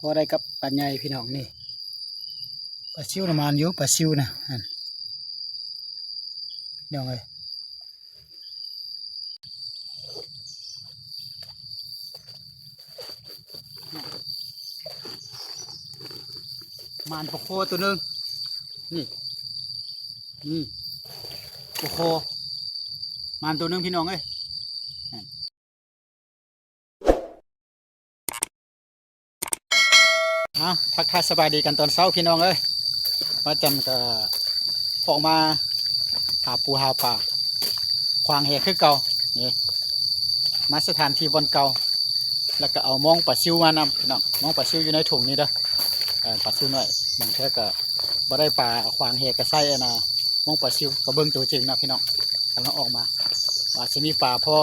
ພໍໄດ້ກັບປາໃຫຍ່ພີ່ນ້ອງ. ນີ້ປາຊິວນະ ໝານຢູ່ ປາຊິວນະ ຫັ້ນ ພີ່ນ້ອງເອີຍ. ໝານປາຄໍໂຕໜຶ່ງ ນີ້ ນີ້ປາຄໍ ໝານໂຕໜຶ່ງພີ່ນ້ອງເອີຍ. ເອົາ ທັກທາຍສະບາຍດີກັນຕອນເຊົ້າພີ່ນ້ອງເອີຍ. ມາຈັນກະອອກມາຫາປູຫາປາ ຂວາງແຫຄືເກົ່າ. ນີ້ມາສະຖານທີ່ບ່ອນເກົ່າ ແລ້ວກະເອົາມອງປາຊິວມານຳພີ່ນ້ອງ. ມອງປາຊິວຢູ່ໃນຖົງນີ້ເດີ ເອີ ປາຊິວນ້ອຍ. ບາງເທື່ອກະບໍ່ໄດ້ປາ ຂວາງແຫກະໃຊ້ອັນນ່າ ມອງປາຊິວ ກະເບິ່ງໂຕຈິງເນາະພີ່ນ້ອງ. ກຳລັງອອກມາ ວ່າຊິມີປາພໍ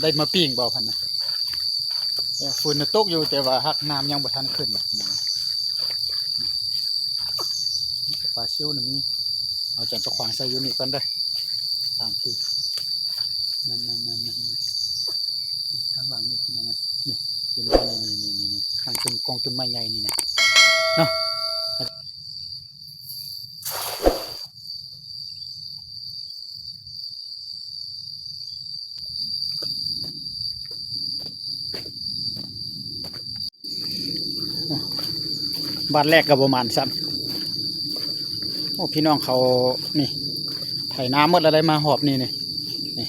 ໄດ້ມາປີ້ງບໍ່ຫັ້ນນະ. ເອີ ຝົນນະຕົກຢູ່ ແຕ່ວ່າຫາກນ້ຳຍັງບໍ່ທັນຂຶ້ນນະ. ປາຊິວນະມີ ເອົາຈັນໄປຂວາງໃສ່ຢູ່ນີ້ກ່ອນເດີ ທາງທີ່ ນັ້ນໆໆໆ ທາງຫຼັງນີ້ພີ່ນ້ອງເອີຍ. ນີ້ ເຫັນບໍ່ ນີ້ໆໆໆ ຂ້າງຕົ້ນ ກອງຕົ້ນໄມ້ໃຫຍ່ນີ້ນະ ເນາະ. ບາດແລກກໍບໍ່ໝານຊ້ຳ. ໂອ້ ພີ່ນ້ອງເຂົານີ້ ໄຖນາໝົດແລ້ວໄດ໋ ມາຮອບນີ້ນີ້ ນີ້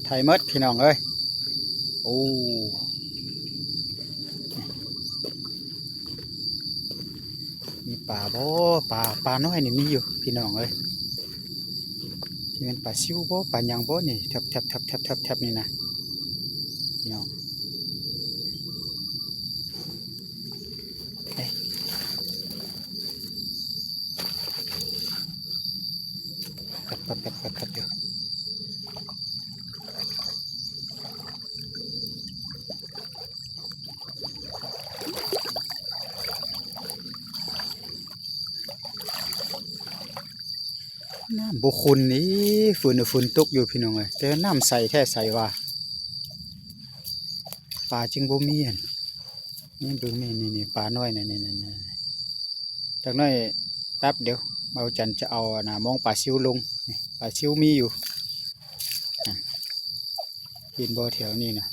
ໄຖໝົດພີ່ນ້ອງເອີຍ. ໂອ້ ມີປາບໍ່? ປາ ປານ້ອຍນີ້ມີຢູ່ພີ່ນ້ອງເອີຍ. ຊິແມ່ນປາຊິວບໍ່ ປາຫຍັງບໍ່ນີ້ ແທບໆໆໆໆນີ້ນະ ພີ່ນ້ອງ. ເອີ ແປັດໆໆໆຢູ່. ນ້ຳບໍ່ຂຸ່ນນີ້ ຝົນ ຝົນຕົກຢູ່ພີ່ນ້ອງເອີຍ ແຕ່ນ້ຳໃສແທ້ໃສວ່າ ປາຈຶ່ງບໍ່ມີຫັ້ນ. ນີ້ເບິ່ງ ນີ້ ນີ້ ປານ້ອຍນະ ນີ້ ນີ້ ນີ້. ຈັກໜ້ອຍແປັບດຽວ ບ່າວຈັນຈະເອົາອັນນ່າ ມອງປາຊິວລົງ. ນີ້ ປາຊິວມີຢູ່ ເຫັນບໍ່ແຖວນີ້ນະ.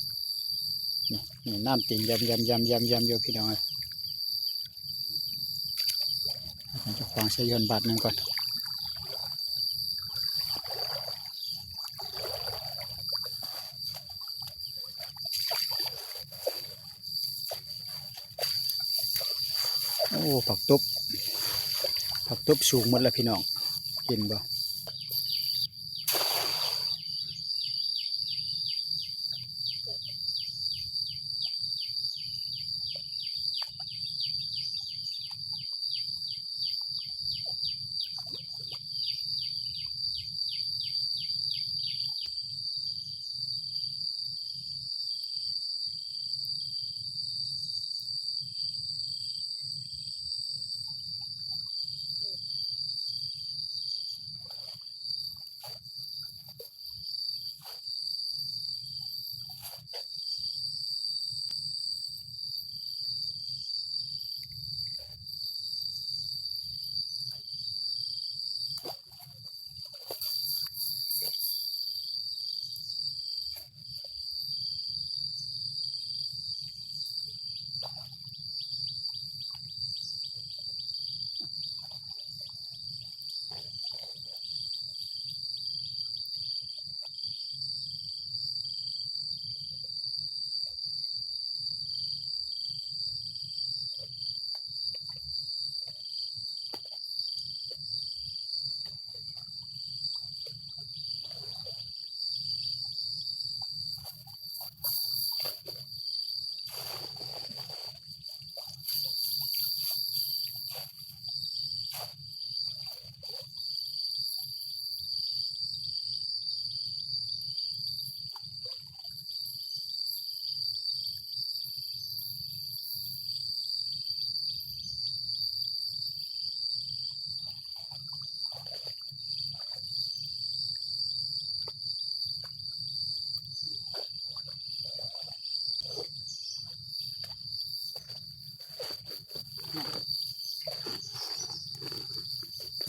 ນີ້ ນີ້ ນ້ຳຕີງຢຳໆໆໆຢູ່ພີ່ນ້ອງເອີຍ. ເຈົ້າຂອງໃສ່ຢອນບາດໜຶ່ງກ່ອນ. ໂອ້ ຜັກຕົບ ຜັກຕົບສູງໝົດແລ້ວພີ່ນ້ອງ ເຫັນບໍ່? ໂ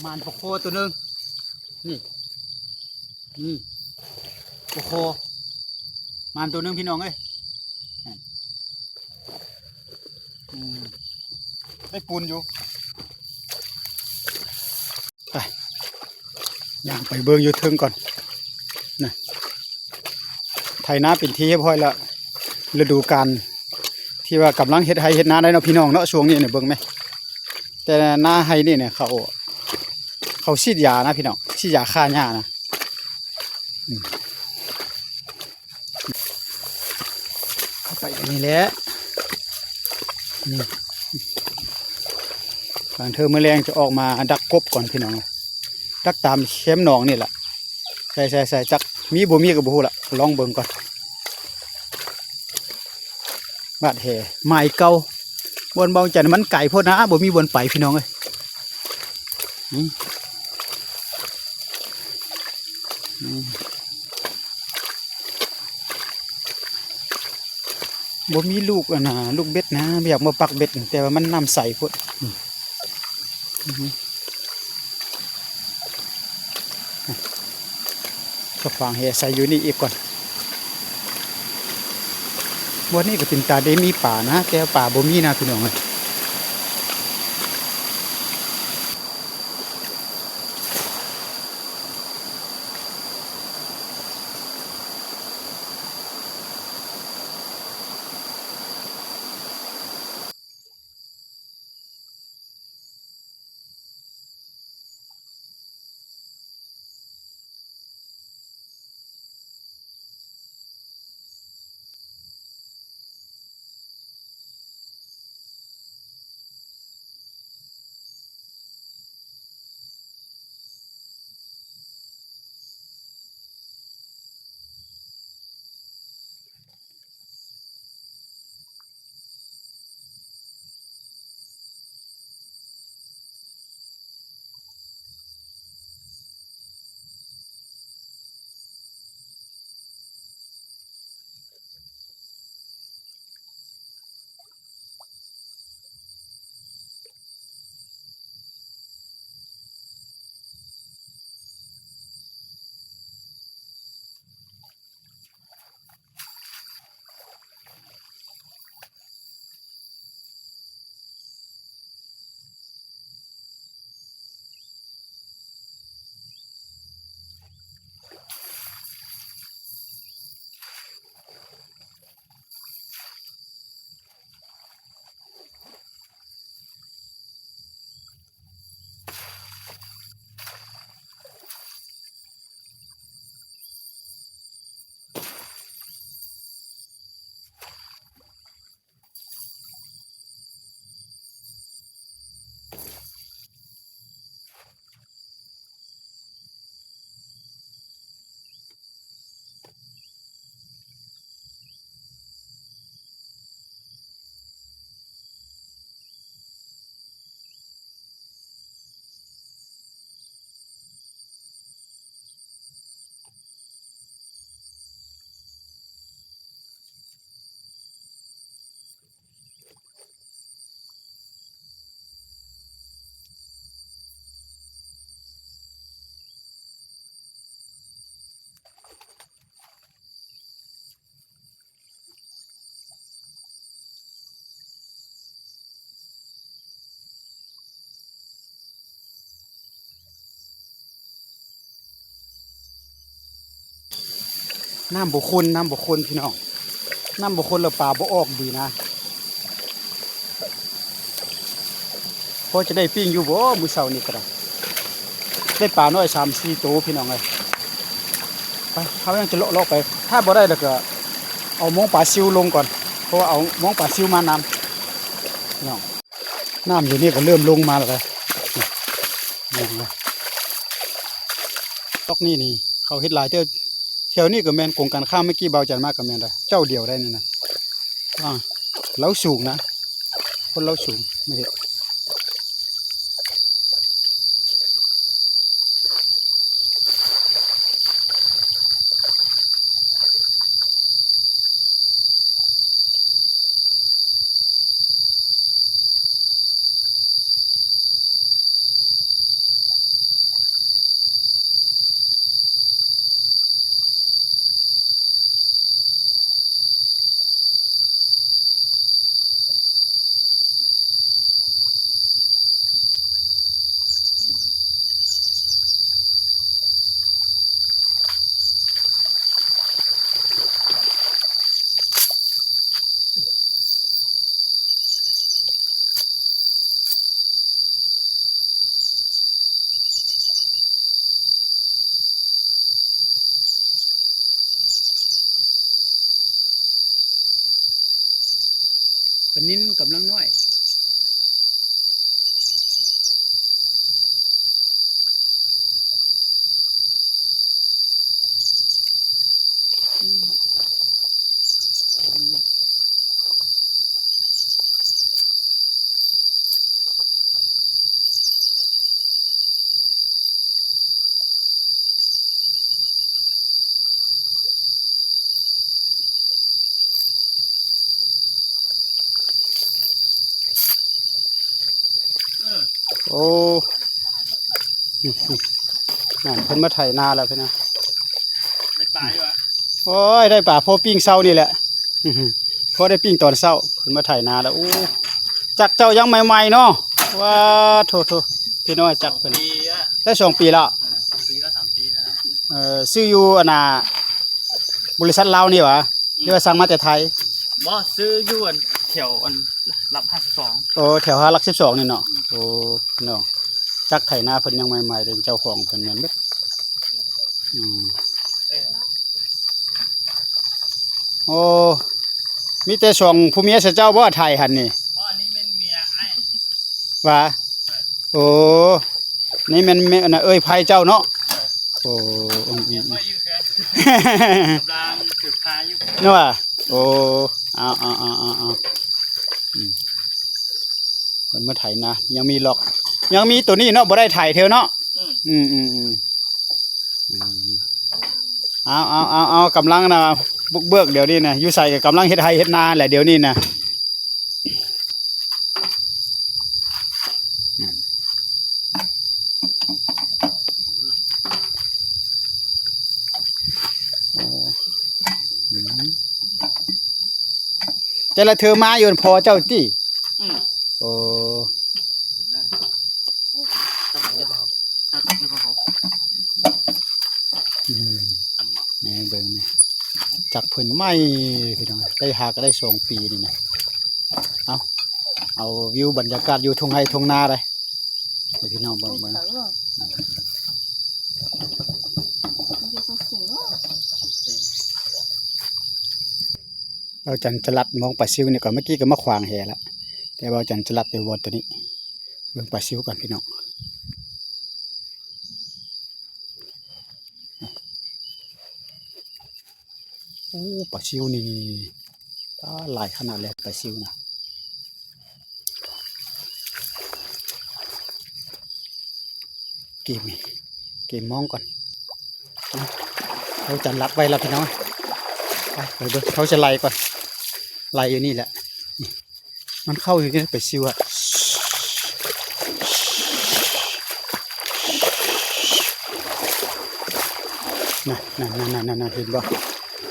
ມານປາຄໍໂຕໜຶ່ງ ນີ້ ນີ້ ປາຄໍ ມານໂຕໜຶ່ງພີ່ນ້ອງເອີຍ ອືມ ໄດ້ປູນຢູ່. ໄປ ຍ່າງໄປເບິ່ງຢູ່ເທິງກ່ອນນະ ໄຖນາເປັນທີ່ຮຽບຮ້ອຍແລ້ວ ລະດູການທີ່ວ່າກຳລັງເຮັດໄຮ່ເຮັດນາໄດ້ເນາະພີ່ນ້ອງເນາະ ຊ່ວງນີ້ນີ້ເບິ່ງແມ ແຕ່ນາໄຮ່ນີ້ນີ້ ເຂົາ ເຂົາສີດຢານະພີ່ນ້ອງ ສີດຢາຂ້າຫຍ້ານະ ອືມ ເຂົ້າໄປອັນນີ້ແຫຼະ ນີ້ ບາງເທື່ອມື້ແລງຈະອອກມາດັກກົບກ່ອນພີ່ນ້ອງ ດັກຕາມແຄມໜອງນີ້ລະ ໃສ່ໆໆ ຈັກມີບໍ່ມີກໍບໍ່ຮູ້ລະ ລອງເບິ່ງກ່ອນ. ບາດແຫ່ໝາຍເກົ່າ ບ່ອນເບົາຈັນມັນໄກໂພດນະ ບໍ່ມີບ່ອນໄປພີ່ນ້ອງເອີຍ ອືມ ອືມ ບໍ່ມີລູກອັນນ່າ ລູກເບັດນະ ຢາກມາປັກເບັດ ແຕ່ວ່າມັນນ້ຳໃສໂພດ ອືມ ອືມ. ຈະຂວາງແຫໃສ່ຢູ່ນີ້ອີກກ່ອນ ບ່ອນນີ້ກໍເປັນຕາໄດ້ມີປານະ ແຕ່ປາບໍ່ມີນະພີ່ນ້ອງເອີຍ. ນ້ຳບໍ່ຂຸ່ນ ນ້ຳບໍ່ຂຸ່ນພີ່ນ້ອງ ນ້ຳບໍ່ຂຸ່ນແລ້ວປາບໍ່ອອກດີນະ ພໍຈະໄດ້ປີ້ງຢູ່ບໍ່ມື້ເຊົ້ານີ້ກໍໄດ້ ໄດ້ປານ້ອຍສາມສີ່ໂຕພີ່ນ້ອງເອີຍ ໄປ ເຮົາຍັງຈະເລາະເລາະໄປ ຖ້າບໍ່ໄດ້ແລ້ວກໍເອົາມອງປາຊິວລົງກ່ອນ ເພາະວ່າເອົາມອງປາຊິວມານຳ ພີ່ນ້ອງ. ນ້ຳຢູ່ນີ້ກໍເລີ່ມລົງມາແລ້ວເດ້ ຕອກນີ້ນີ້ເຂົາເຮັດຫຼາຍເທື່ອ ແຖວນີ້ກໍແມ່ນກົງກັນຂ້າມ ເມື່ອກີ້ບ່າວຈັນມາກໍແມ່ນໄດ໋ ເຈົ້າດຽວໄດ໋ນີ້ນະ ອາ ລາວສູງນະ ຄົນລາວສູງມາເຮັດ. ເ ປານິນກຳລັງນ້ອຍ. ໂອ້ ນັ້ນເພິ່ນມາໄຖນາແລ້ວພີ່ນ້ອງ. ໄດ້ປາຢູ່ຫວາ? ໂອ້ຍ ໄດ້ປາພໍປີ້ງເຊົ້ານີ້ແຫຼະ ພໍໄດ້ປີ້ງຕອນເຊົ້າ. ເພິ່ນມາໄຖນາແລ້ວ. ໂອ້ ຈັກເຈົ້າຍັງໃໝ່ໆເນາະ. ວ້າ ໂທ້ໆ ພີ່ນ້ອງ ຈັກເພິ່ນ ໄດ້ສອງປີແລ້ວ. ເອີ ສອງປີແລ້ວ ສາມປີແລ້ວ. ເອີ ຊື້ຢູ່ອັນນ່າ ບໍລິສັດລາວນີ້ຫວາ ຫຼືວ່າສັ່ງມາແຕ່ໄທ? ບໍ່ ຊື້ຢູ່ອັນແຖວອັນຫຼັກຫ້າສິບສອງ. ໂອ້ ແຖວຫຼັກສິບສອງນີ້ເນາະ. ໂອ້ ເນາະ ຈັກໄຖນາເພິ່ນຍັງໃໝ່ໆເດ້ ເຈົ້າຂອງເພິ່ນແມ່ນເບິດ. ອືມ ໂອ້ ມີແຕ່ສອງຜົວເມຍຊະເຈົ້າບໍ່ໄຖຫັ້ນນີ້? ບໍ່ ອັນນີ້ແມ່ນເມຍອ້າຍ. ຫວາ? ໂອ້ ນີ້ແມ່ນ ແມ່ນ ອັນນ່າ ເອື້ອຍໃພ້ເຈົ້າເນາະ. ໂອ້ ອືມໆ ກຳລັງສືບຫາຢູ່ເນາະ. ໂອ້ ເອົາໆໆ ອືມ ເພິ່ນມາໄຖນາ ຍັງມີລັອກ ຍັງມີໂຕນີ້ເນາະ ບໍ່ໄດ້ໄຖເທື່ອເນາະ. ອືມໆໆ ອືມ ເອົາໆໆ ກຳລັງນະ ບຸກເບີກດຽວນີ້ນະ ຢູ່ໃສກໍກຳລັງເຮັດໄຮ່ເຮັດນາແຫຼະດຽວນີ້ນະ. ໂອ້ ອືມ ແຕ່ລະເທື່ອມາຢູ່ພໍ່ເຈົ້າຕິ? ອືມ ໂອ້ ອືມ ນີ້ເບິ່ງນີ້ ຈັກເພິ່ນໃໝ່ພີ່ນ້ອງ ໄດ້ຫາກໍໄດ້ສອງປີນີ້ນະ. ເອົາ ເອົາວິວບັນຍາກາດຢູ່ທົ່ງໄຮ່ທົ່ງນາໄດ໋ ໃຫ້ພີ່ນ້ອງເບິ່ງ ເບິ່ງ. ເບົາຈັນຈະລັດມອງປາຊິວນີ້ກ່ອນ ເມື່ອກີ້ກໍມາຂວາງແຫລະ ແຕ່ເບົາຈັນຈະລັດໄປບ່ອນໂຕນີ້ ເບິ່ງປາຊິວກ່ອນພີ່ນ້ອງ. ໂອ້ ປາຊິວນີ້ ປາຫຼາຍຂະໜາດແຫຼະ ປາຊິວນະ. ເກມນີ້ ເກມມອງກ່ອນ ເຮົາຈະລັດໄວ້ລະພີ່ນ້ອງ. ໄປ ໄປເບິ່ງ ເຮົາຈະໄລ່ກ່ອນ ໄລ່ຢູ່ນີ້ແຫຼະ ນີ້ ມັນເຂົ້າຢູ່ນີ້ ປາຊິວອະ ນັ້ນ ນັ້ນ ນັ້ນ ເຫັນບໍ່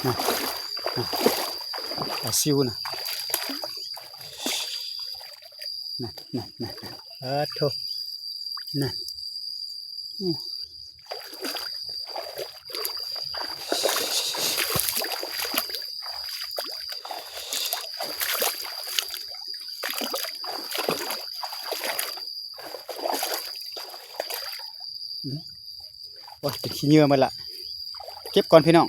ນັ້ນ ນັ້ນ ປາຊິວນະ ນັ້ນ ນັ້ນ ນັ້ນ ເອີ ໂທ້ ນັ້ນ ອື ໂອ້ຍ ເປັນຂີ້ເຫຍື້ອໝົດລະ ເກັບກ່ອນພີ່ນ້ອງ.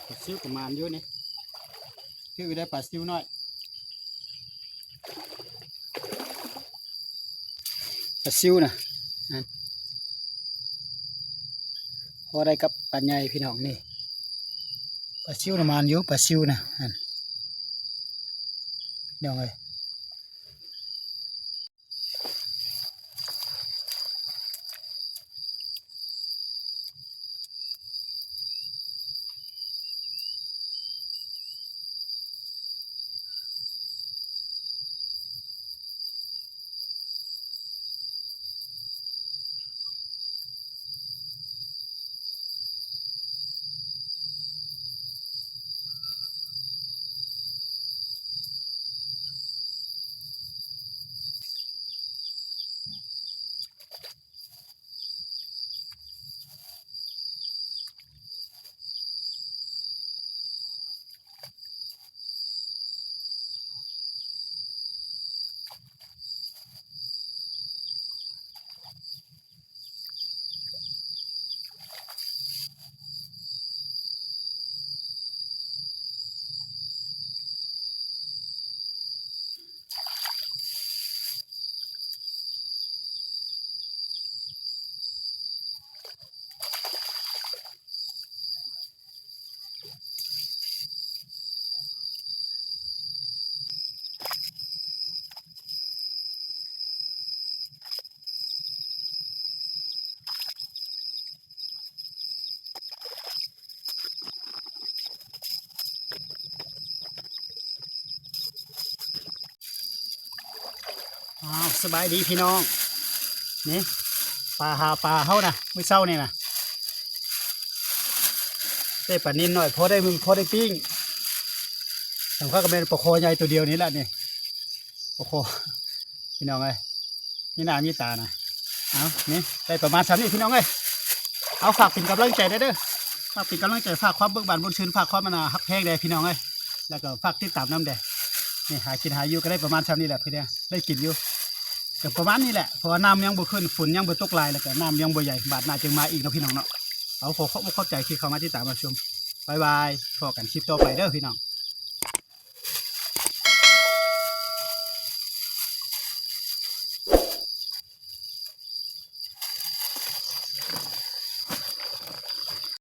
ປາຊິວກໍໝານຢູ່ນີ້ ຖືກໄດ້ປາຊິວນ້ອຍ ປາຊິວນະ ນັ້ນ ພໍໄດ້ກັບປາໃຫຍ່ພີ່ນ້ອງນີ້ ປາຊິວນະໝານຢູ່ ປາຊິວນະ ນັ້ນ ພີ່ນ້ອງເອີຍ. ປາ ອ້າວ ສະບາຍດີພີ່ນ້ອງ ນີ້ ປາຫາປາເຮົານະ ມື້ເຊົ້ານີ້ນະ ໄດ້ປານິນໜ້ອຍ ພໍໄດ້ ພໍໄດ້ປີ້ງ ສຳຄັນກໍແມ່ນປາຄໍໃຫຍ່ໂຕດຽວນີ້ແຫຼະນີ້ ປາຄໍ ພີ່ນ້ອງເອີຍ ມີໜ້າມີຕານະ ເອົາ ນີ້ ໄດ້ປະມານສ່ຳນີ້ພີ່ນ້ອງເອີຍ ເອົາ ຝາກເປັນກຳລັງໃຈແດ່ເດີ ຝາກເປັນກຳລັງໃຈ ຝາກຄວາມເບີກບານມ່ວນຊື່ນ ຝາກຄວາມ ອັນນ່າ ຮັກແພງແດ່ພີ່ນ້ອງເອີຍ ແລ້ວກໍຝາກຕິດຕາມນຳແດ່ ນີ້ຫາກິນຫາຢູ່ກໍໄດ້ປະມານສ່ຳນີ້ແຫຼະພີ່ນ້ອງ ໄດ້ກິນຢູ່ ກໍປະມານນີ້ແຫຼະ ເພາະວ່ານ້ຳຍັງບໍ່ຂຶ້ນ ຝົນຍັງບໍ່ຕົກຫຼາຍ ແລ້ວກໍນ້ຳຍັງບໍ່ໃຫຍ່ ບາດໜ້າຈຶ່ງມາອີກເນາະພີ່ນ້ອງເນາະ ເອົາ ຂໍຂອບອົກຂອບໃຈທີ່ເຂົ້າມາຕິດຕາມຮັບຊົມ ບາຍບາຍ ພໍ້ກັນຄລິບຕໍ່ໄປເດີພີ່ນ້ອງ.